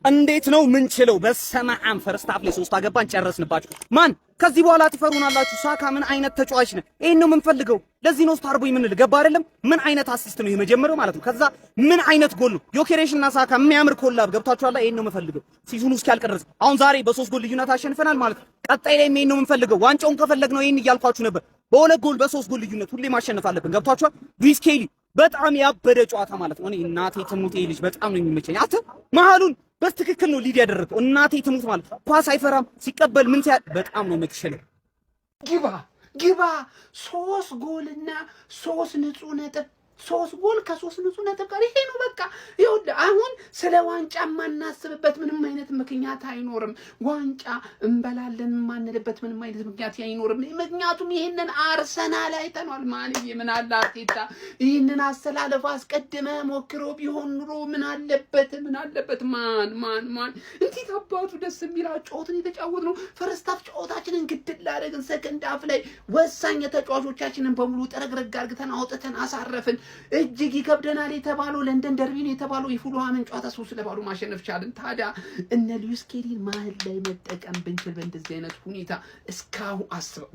እንዴት ነው ምንችለው? በሰማዓም first half ላይ ሶስት አገባን፣ ጨረስንባችሁ። ማን ከዚህ በኋላ ትፈሩናላችሁ? ሳካ ምን አይነት ተጫዋች ነው? ይሄን ነው የምንፈልገው። ለዚህ ነው star boy ምንል፣ ገባ አይደለም? ምን አይነት assist ነው የመጀመሪያው ማለት ነው። ከዛ ምን አይነት ጎል ነው? ዮኬሬሽ እና ሳካ የሚያምር collab፣ ገብታችኋል። ይሄን ነው የምፈልገው season ኑ እስኪያልቅ ድረስ። አሁን ዛሬ በሶስት ጎል ልዩነት አሸንፈናል ማለት ነው። ቀጣይ ላይ ይሄን ነው የምንፈልገው። ዋንጫውን ከፈለግነው ይሄን እያልኳችሁ ነበር። በሁለት ጎል በሶስት ጎል ልዩነት ሁሌ ማሸነፍ አለብን። ገብታችኋል? ሉዊስ ኬሊ በጣም ያበደ ጨዋታ ማለት ነው። እኔ እናቴ ትሙት ይሄ ልጅ በጣም ነው የሚመቸኝ። አተ መሀሉን በትክክል ነው lead ያደረገው። እናቴ ትሙት ማለት ኳስ አይፈራም ሲቀበል ምን ሲያ በጣም ነው የምትችለው። ግባ ግባ። ሶስት ጎልና ሶስት ንጹህ ነጥብ፣ ሶስት ጎል ከሶስት ንጹህ ነጥብ ጋር ይሄ ነው በቃ። ይኸውልህ አሁን ስለ ዋንጫ የማናስብበት ምንም አይነት ምክንያት አይኖርም። ዋንጫ እንበላለን የማንልበት ምንም አይነት ምክንያት አይኖርም። ምክንያቱም ይህንን አርሰናል አይተኗል። ማንዬ፣ ምን አለ አርቴታ ይህንን አሰላለፍ አስቀድመ ሞክሮ ቢሆን ኑሮ ምን አለበት? ምን አለበት? ማን ማን ማን እንዴት አባቱ ደስ የሚል ጨዋታን የተጫወት ነው። First half ጨዋታችንን ግድል አደረግን። Second half ላይ ወሳኝ የተጫዋቾቻችንን በሙሉ ጠረግረግ አርግተን አውጥተን አሳረፍን። እጅግ ይከብደናል የተባለው ለንደን ደርቢን የተባለው የፉልሃምን ጨዋታ 3-0 ማሸነፍ ቻልን። ታዲያ እነ ሉዊስ ኬሊን መሀል ላይ መጠቀም ብንችል በእንደዚህ አይነት ሁኔታ እስካሁን አስበው።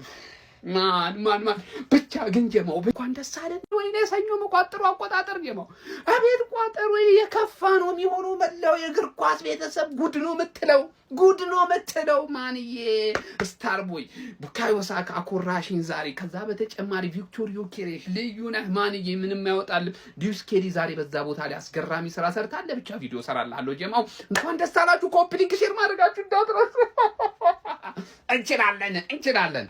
ማን ማን ማን ብቻ ግን ጀማው እንኳን ደስ አለን። ወይኔ ሰኞ መቋጠሩ አቆጣጠር ጀማው፣ አቤት ቋጠሩ የከፋ ነው የሚሆነው። መላው የእግር ኳስ ቤተሰብ ጉድ ነው የምትለው፣ ጉድ ነው የምትለው። ማንዬ፣ star boy ቡካዮ ሳካ አኮራሽኝ ዛሬ። ከዛ በተጨማሪ ቪክቶር ዮኬሬሽ ልዩ ነህ ማንዬ፣ ምንም አይወጣልም። ሉዊስ ኬሊ ዛሬ በዛ ቦታ ላይ አስገራሚ ስራ ሰርታለ። ብቻ ቪዲዮ ሰራልሃለሁ። ጀማው እንኳን ደስ አላችሁ። Copy link፣ share ማድረጋችሁ እንዳትረሱ። እንችላለን፣ እንችላለን።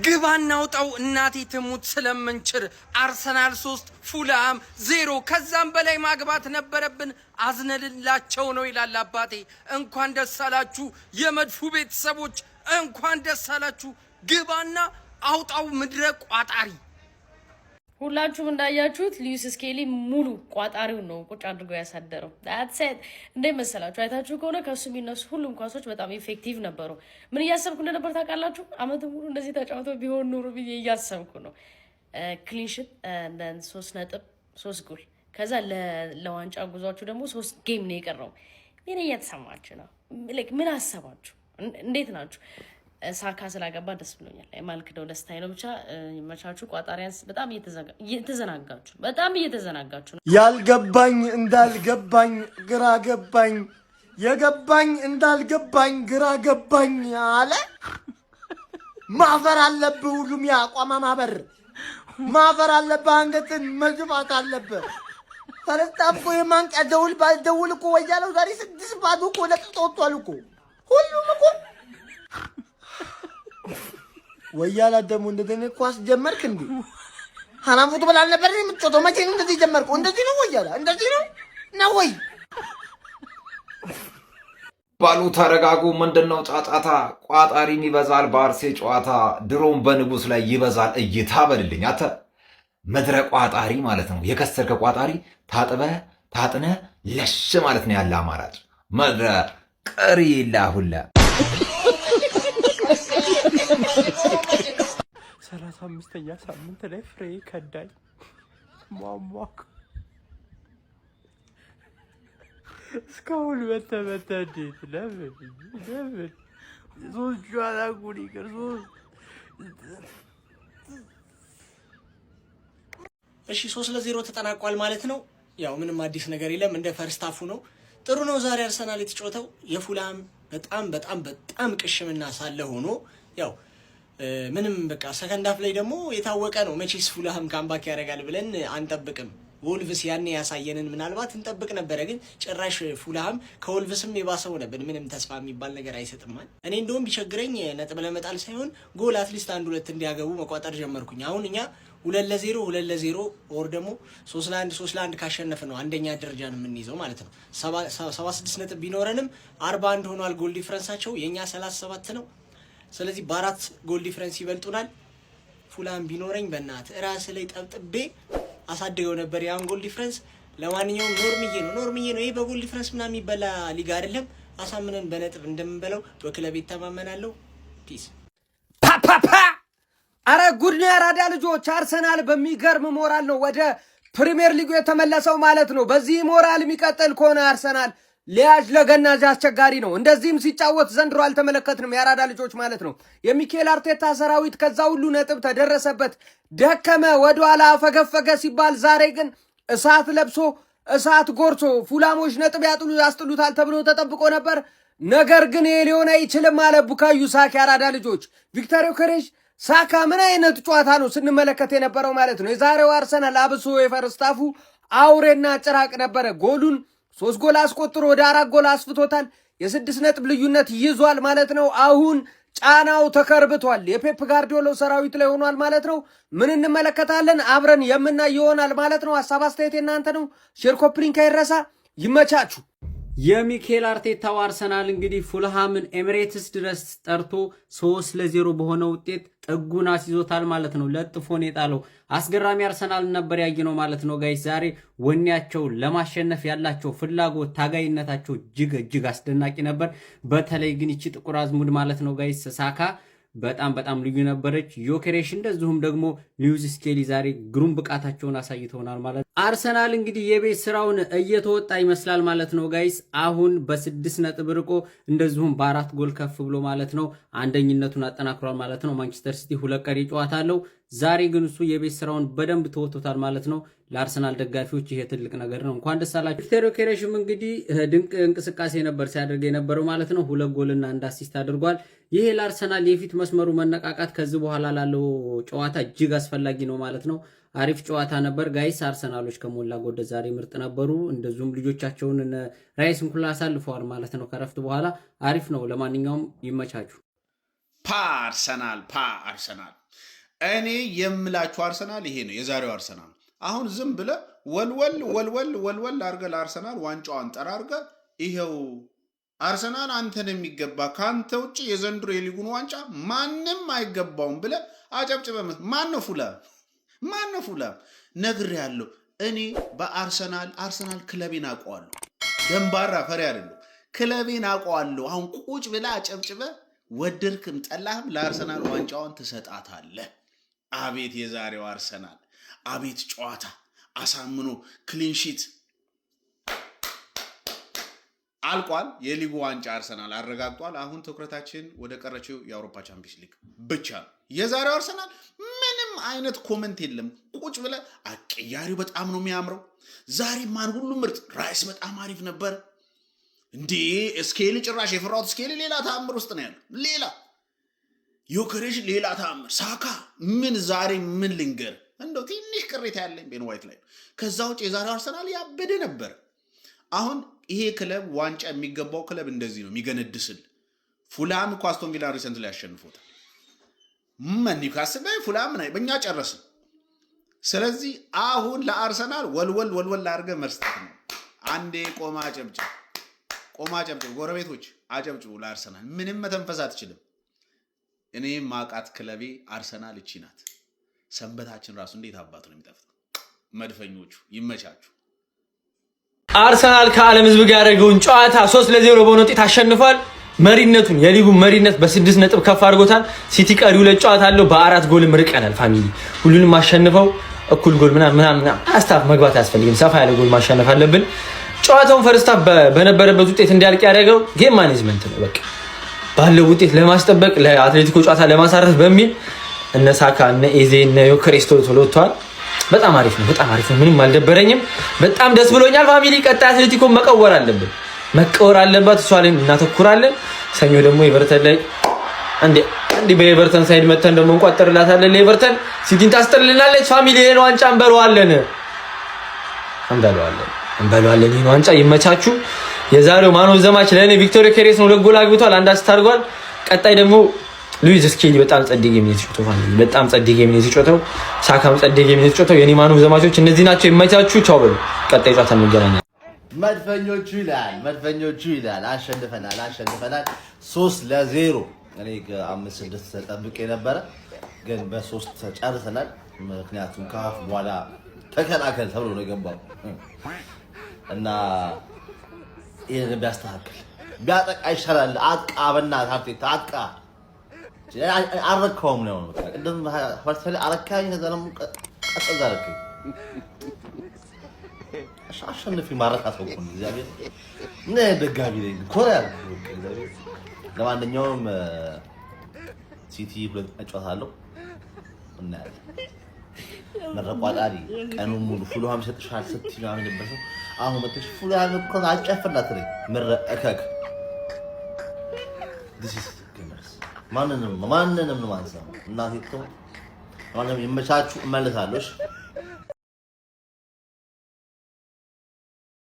ግባ እናውጣው፣ እናቴ ትሙት ስለምንችል። አርሰናል 3፣ ፉልሃም 0። ከዛም በላይ ማግባት ነበረብን። አዝነልላቸው ነው ይላል አባቴ። እንኳን ደስ አላችሁ የመድፉ ቤተሰቦች፣ እንኳን ደስ አላችሁ። ግባና አውጣው ምድረ ቋጣሪ። ሁላችሁም እንዳያችሁት ሊዩስ ስኬሊ ሙሉ ቋጣሪውን ነው ቁጭ አድርጎ ያሳደረው። That's it። እንዴት መሰላችሁ? አይታችሁ ከሆነ ከእሱ የሚነሱ ሁሉም ኳሶች በጣም effective ነበሩ። ምን እያሰብኩ እንደነበር ታውቃላችሁ? አመቱ ሙሉ እንደዚህ ተጫውተው ቢሆን ኑሮ ብዬ እያሰብኩ ነው። Clean sheet፣ ሶስት ነጥብ፣ ሶስት ጎል። ከዛ ለዋንጫ ጉዟችሁ ደግሞ ሶስት game ነው የቀረው። ምን እየተሰማችሁ ነው? ምን አሰባችሁ? እንዴት ናችሁ? ሳካ ስላገባ ደስ ብሎኛል። የማልክደው ደስታዬ ነው። ብቻ ይመቻችሁ። ቋጣሪያንስ በጣም እየተዘናጋችሁ፣ በጣም እየተዘናጋችሁ ነው። ያልገባኝ እንዳልገባኝ ግራ ገባኝ፣ የገባኝ እንዳልገባኝ ግራ ገባኝ አለ። ማፈር አለብህ። ሁሉም የአቋማ ማበር ማፈር አለብህ። አንገትን መድፋት አለብህ። ተነስታም እኮ የማንቂያ ደውል ባልደውል እኮ ወያለው ዛሬ 6-0 እኮ ለጥጦ ወጥቷል እኮ ሁሉም እኮ። ወያላ ደግሞ እንደዚህ ኳስ ጀመርክ እንዴ? ሀናን football አልነበር የምትጮተው? መቼ ነው እንደዚህ ጀመርከው? እንደዚህ ነው ወያላ፣ እንደዚህ ነው ነው ወይ? ባሉ ተረጋጉ። ምንድን ነው ጫጫታ? ቋጣሪም ይበዛል በአርሴ ጨዋታ፣ ድሮም በንጉስ ላይ ይበዛል እይታ። በልልኝ አተ ምድረ ቋጣሪ ማለት ነው። የከሰርከ ቋጣሪ ታጥበ ታጥነ ለሽ ማለት ነው ያለ አማራጭ ምድረ ቅሪ ሁላ። 35ኛ ሳምንት ላይ ፍሬ ከዳኝ። ሟሟክ እስካሁን በተመተ እንዴት? ለምን ለምን ሶስት ጨዋታ እኮ ነው የቀር ሶስት። እሺ፣ 3-0 ተጠናቋል ማለት ነው። ያው ምንም አዲስ ነገር የለም። እንደ first half ኡ ነው። ጥሩ ነው ዛሬ አርሰናል የተጫወተው። የፉልሃም በጣም በጣም በጣም ቅሽምና ሳለ ሆኖ ያው ምንም በቃ second half ላይ ደግሞ የታወቀ ነው። መቼስ ፉልሃም comeback ያደርጋል ብለን አንጠብቅም። ወልቭስ ያኔ ያሳየንን ምናልባት እንጠብቅ ነበረ፣ ግን ጭራሽ ፉልሃም ከወልቭስም የባሰው ነበር። ምንም ተስፋ የሚባል ነገር አይሰጥማል። እኔ እንደውም ቢቸግረኝ ነጥብ ለመጣል ሳይሆን ጎል at least አንድ ሁለት እንዲያገቡ መቋጠር ጀመርኩኝ። አሁን እኛ 2-0፣ 2-0 or ደግሞ 3-1፣ 3-1 ካሸነፍ ነው አንደኛ ደረጃን የምንይዘው ማለት ነው። 76 ነጥብ ቢኖረንም 41 ሆኗል goal difference ኣቸው፣ የእኛ 37 ነው። ስለዚህ በአራት goal difference ይበልጡናል። ፉላም ቢኖረኝ በእናትህ እራስ ላይ ጠብጥቤ አሳድገው ነበር ያን goal difference። ለማንኛውም ኖርምዬ ነው፣ ኖርምዬ ነው። ይሄ በ goal difference ምናምን የሚበላ ሊግ አይደለም። አሳምነን በነጥብ እንደምንበላው በክለብ ይተማመናለሁ። Peace። ፓፓፓ! አረ ጉድ ነው የአራዳ ልጆች! አርሰናል በሚገርም ሞራል ነው ወደ ፕሪሚየር ሊጉ የተመለሰው ማለት ነው። በዚህ ሞራል የሚቀጥል ከሆነ አርሰናል ሊያዥ ለገናዥ አስቸጋሪ ነው። እንደዚህም ሲጫወት ዘንድሮ አልተመለከትንም። የአራዳ ልጆች ማለት ነው። የሚኬል አርቴታ ሰራዊት ከዛ ሁሉ ነጥብ ተደረሰበት፣ ደከመ፣ ወደኋላ አፈገፈገ ሲባል ዛሬ ግን እሳት ለብሶ እሳት ጎርሶ ፉላሞች ነጥብ ያጥሉ ያስጥሉታል ተብሎ ተጠብቆ ነበር። ነገር ግን ይሄ ሊሆን አይችልም አለ ቡካዩ ሳካ። የአራዳ ልጆች ቪክተር ዮኬሬሽ፣ ሳካ ምን አይነት ጨዋታ ነው ስንመለከት የነበረው ማለት ነው። የዛሬው አርሰናል አብሶ የ first half ኡ አውሬና ጭራቅ ነበረ። ጎሉን ሶስት ጎል አስቆጥሮ ወደ አራት ጎል አስፍቶታል። የ6 ነጥብ ልዩነት ይዟል ማለት ነው። አሁን ጫናው ተከርብቷል። የፔፕ ጋርዲዮላ ሰራዊት ላይ ሆኗል ማለት ነው። ምን እንመለከታለን? አብረን የምናይ ይሆናል ማለት ነው። ሀሳብ አስተያየት የእናንተ ነው። Share፣ copy link አይረሳ። ይመቻችሁ። የሚኬል አርቴታው አርሰናል እንግዲህ ፉልሃምን ኤሚሬትስ ድረስ ጠርቶ 3-0 በሆነ ውጤት ጥጉን አስይዞታል ማለት ነው። ለጥፎን የጣለው አስገራሚ አርሰናል ነበር ያየነው ማለት ነው guys። ዛሬ ወኔያቸው፣ ለማሸነፍ ያላቸው ፍላጎት፣ ታጋይነታቸው እጅግ እጅግ አስደናቂ ነበር። በተለይ ግን ይቺ ጥቁር አዝሙድ ማለት ነው guys ሳካ በጣም በጣም ልዩ ነበረች። ዮኬሬሽ እንደዚሁም ደግሞ ሊዊዝ ስኬሊ ዛሬ ግሩም ብቃታቸውን አሳይተውናል ማለት ነው። አርሰናል እንግዲህ የቤት ስራውን እየተወጣ ይመስላል ማለት ነው guys። አሁን በ6 ነጥብ ርቆ እንደዚሁም በአራት ጎል ከፍ ብሎ ማለት ነው አንደኝነቱን አጠናክሯል ማለት ነው። ማንቸስተር ሲቲ ሁለት ቀሪ ጨዋታ አለው። ዛሬ ግን እሱ የቤት ስራውን በደንብ ተወጥቶታል ማለት ነው። ለአርሰናል ደጋፊዎች ይሄ ትልቅ ነገር ነው። እንኳን ደስ አላችሁ። ቪክተር ዮኬሬሽም እንግዲህ ድንቅ እንቅስቃሴ ነበር ሲያደርግ የነበረው ማለት ነው። ሁለት ጎልና አንድ assist አድርጓል። ይሄ ለአርሰናል የፊት መስመሩ መነቃቃት ከዚህ በኋላ ላለው ጨዋታ እጅግ አስፈላጊ ነው ማለት ነው። አሪፍ ጨዋታ ነበር guys። አርሰናሎች ከሞላ ጎደል ዛሬ ምርጥ ነበሩ። እንደዚሁም ልጆቻቸውን ራይስን ኩላ አሳልፈዋል ማለት ነው ከረፍት በኋላ አሪፍ ነው። ለማንኛውም ይመቻችሁ። ፓ አርሰናል፣ ፓ አርሰናል። እኔ የምላችሁ አርሰናል ይሄ ነው የዛሬው አርሰናል። አሁን ዝም ብለህ ወልወል ወልወል ወልወል አድርገህ ለአርሰናል ዋንጫዋን ጠራርገህ ይኸው አርሰናል አንተን የሚገባ፣ ከአንተ ውጭ የዘንድሮ የሊጉን ዋንጫ ማንም አይገባውም ብለህ አጨብጭበህ ማን ነው ፉላም? ማን ነው ፉላም? ነግሬሃለሁ። እኔ በአርሰናል አርሰናል ክለቤን አውቀዋለሁ። ደንባራ ፈሪ አይደለሁ። ክለቤን አውቀዋለሁ። አሁን ቁጭ ብለህ አጨብጭበህ ወደድክም ጠላህም ለአርሰናል ዋንጫዋን ትሰጣታለህ። አቤት የዛሬው አርሰናል፣ አቤት ጨዋታ፣ አሳምኖ clean sheet አልቋል። የሊጉ ዋንጫ አርሰናል አረጋግጧል። አሁን ትኩረታችን ወደ ቀረችው የአውሮፓ ቻምፒየንስ ሊግ ብቻ ነው። የዛሬው አርሰናል ምንም አይነት comment የለም። ቁጭ ብለህ አቀያሪው በጣም ነው የሚያምረው። ዛሬ ማን ሁሉ ምርጥ፣ ራይስ በጣም አሪፍ ነበር። እንዴ ስኬሊ፣ ጭራሽ የፈራሁት ስኬሊ ሌላ ተአምር ውስጥ ነው ያለው። ሌላ ዮከሬሽ፣ ሌላ ተአምር፣ ሳካ ምን ዛሬ ምን ልንገር፣ እንደው ትንሽ ቅሬታ ያለኝ ቤን ዋይት ላይ ነው። ከዛ ውጭ የዛሬው አርሰናል ያበደ ነበር። አሁን ይሄ ክለብ ዋንጫ የሚገባው ክለብ እንደዚህ ነው የሚገነድስል። ፉላም እኮ አስቶን ቪላን recent ላይ ያሸንፎታል። ምን ኒውካስል ላይ ፉላም ምን በእኛ ጨረስን። ስለዚህ አሁን ለአርሰናል ወልወል ወልወል አድርገህ መስጠት ነው። አንዴ ቆማ አጨብጭብ፣ ቆማ አጨብጭብ፣ ጎረቤቶች አጨብጭቡ ለአርሰናል። ምንም መተንፈስ አትችልም። እኔ ማቃት ክለቤ አርሰናል እቺ ናት። ሰንበታችን ራሱ እንዴት አባቱ ነው የሚጠፍጠው። መድፈኞቹ ይመቻችሁ። አርሰናል ከዓለም ሕዝብ ጋር ያደረገውን ጨዋታ 3-0 በሆነ ውጤት አሸንፏል። መሪነቱን የሊጉ መሪነት በ6 ነጥብ ከፍ አድርጎታል። ሲቲ ቀሪ ሁለት ጨዋታ አለው። በአራት ጎልም ርቀናል። Family ሁሉንም አሸንፈው እኩል ጎል ምናምን ምናምን first half መግባት አያስፈልግም። ሰፋ ያለ ጎል ማሸነፍ አለብን። ጨዋታውን first half በነበረበት ውጤት እንዲያልቅ ያደረገው game management ነው። በቃ ባለው ውጤት ለማስጠበቅ፣ ለአትሌቲኮ ጨዋታ ለማሳረፍ በሚል እነ ሳካ፣ እነ ኤዜ፣ እነ ዮከሬስ ቶሎ ቶሎ ወጥተዋል። በጣም አሪፍ ነው። በጣም አሪፍ ነው። ምንም አልደበረኝም። በጣም ደስ ብሎኛል። Family ቀጣይ አትሌቲኮ መቀወር አለብን፣ መቀወር አለባት። እሷ ላይ እናተኩራለን። ሰኞ ደግሞ ኤቨርተን ላይ አንዴ አንዴ በኤቨርተን side መተን ደግሞ እንቋጠርላታለን። ለኤቨርተን ሲቲን ታስጥልናለች። Family ይሄን ዋንጫ እንበለዋለን፣ እንበለዋለን፣ እንበለዋለን። ይሄን ዋንጫ ይመቻችሁ። የዛሬው man of the match ለእኔ ቪክቶር ዮኬሬስ ነው። ሁለት ጎል አግብቷል፣ አንድ assist አድርጓል። ቀጣይ ደግሞ ሉዊዝ ስኬሊ በጣም ጸዴ game ነው የተጫወተው። Family በጣም ጸዴ game ነው የተጫወተው። ሳካም ጸዴ game ነው የተጫወተው። የኔ man of the match ኦች እነዚህ ናቸው። ይመቻችሁ። ቻው በሉ። ቀጣይ ጨዋታ እንገናኛለን። መድፈኞቹ ይላል፣ መድፈኞቹ ይላል። አሸንፈናል፣ አሸንፈናል 3-0። እኔ አምስት ስድስት ጠብቄ ነበረ፣ ግን በሶስት ጨርሰናል። ምክንያቱም ከ half በኋላ ተከላከል ተብሎ ነው የገባው እና ይህን ቢያስተካክል ቢያጠቃ ይሻላል። አጥቃ፣ በእናትህ አርቴታ አጥቃ። አልረካውም ነው ቅድም አረካኝ፣ ከዛ ደግሞ ቀጠዝ አረካኝ። አሸንፊ ማረካት እኮ ነው። እግዚአብሔር ምን አይነት ደጋፊ ነኝ። ኮራ ያልኩ በቃ እግዚአብሔር። ለማንኛውም ሲቲ ሁለት ጨዋታ አለው፣ እናያለን። መረቋጣሪ ቀኑን ሙሉ ፉልሃም ይሰጥሻል ስትይ ምናምን የነበረ ሰው አሁን መጥተሽ ፉልሃም እኮ አጨፍርላት ነኝ ምረ እከክ። This is gamers። ማንንም ማንንም ነው ማንሰማው። እናቴ ትሙት። ለማንኛውም ይመቻችሁ፣ እመለሳለሁ። እሺ።